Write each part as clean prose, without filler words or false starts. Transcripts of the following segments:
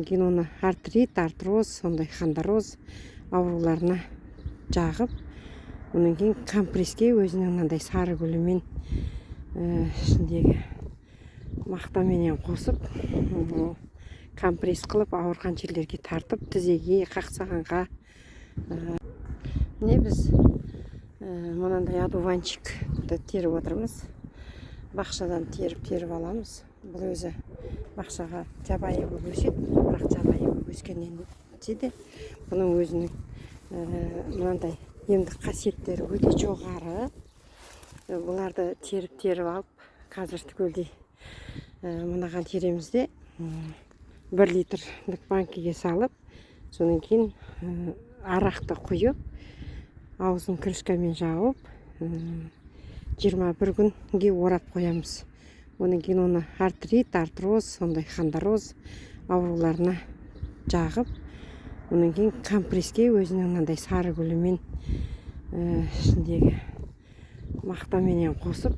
Кейін оны артрит, артроз, сондай хондроз ауруларына жағып, одан кейін компресске өзінің мынандай сары гүлімен, ішіндегі мақтаменен қосып, компресс қылып, ауырған жерлерге тартып, тізеге, қақсағанға. Міне, біз мынандай одуванчикті теріп отырмыз. Бақшадан теріп теріп аламыз. Бұл өзі бақшаға жабайы болып өседі, бірақ жабайы болып өскеннен де бұның өзінің мынандай емдік қасиеттері өте жоғары. Бұларды теріп теріп алып, қазір түгелдей мынаған тереміз де, 1 литрлік банкіге салып, содан кейін арақты құйып, аузын крышкамен жауып, 21 күнге орап қоямыз. Одан кейін оны артрит, артроз, сондай хондроз ауруларына жағып, одан кейін компресске өзінің мынандай сары гүлімен, ішіндегі мақтаменен қосып,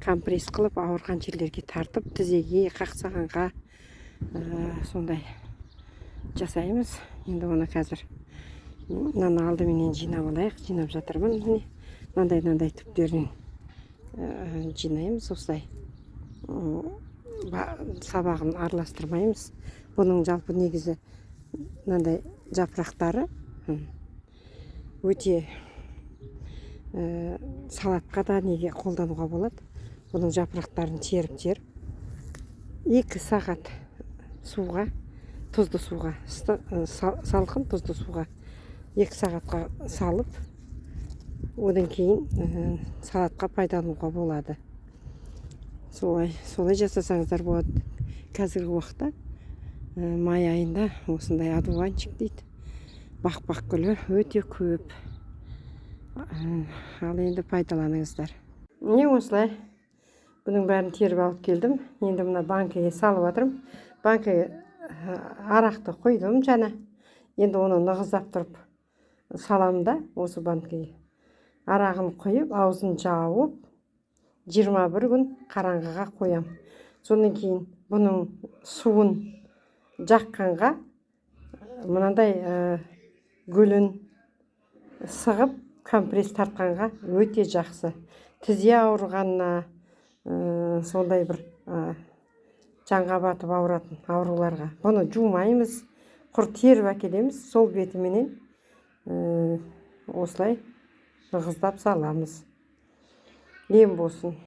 компресс қылып, ауырған жерлерге тартып, тізеге, қақсағанға, сондай жасаймыз. Енді оны қазір мынаны алдыменен жинап алайық. Жинап жатырмын. Міне, мынандай мынандай түптерінен жинаймыз осылай. Сабағын араластырмаймыз. Бұның жалпы негізі мынандай жапырақтары өте салатқа да, неге қолдануға болады. Бұның жапырақтарын теріп теріп, 2 сағат суға, тұзды суға, салқын тұзды суға 2 сағатқа салып, одан кейін салатқа пайдалануға болады. Солай солай жасасаңыздар болады. Қазіргі уақытта, май айында осындай одуванчик дейді, бақбақ гүлі өте көп. Ал енді пайдаланыңыздар. Міне, осылай бұның бәрін теріп алып келдім. Енді мына банкіге салып жатырмын. Банкіге арақты құйдым жаңа. Енді оны нығыздап тұрып саламын да, осы банкіге арағын құйып, аузын жауып, 21 күн қараңғыға қоям. Содан кейін бұның суын жаққанға, мынандай гүлін сығып, компресс тартқанға өте жақсы. Тізе ауырғанына, сондай бір жанға батып ауыратын ауруларға. Бұны жумаймыз, құр теріп әкелеміз, сол бетіменен осылай нығыздап саламыз. Ем болсын.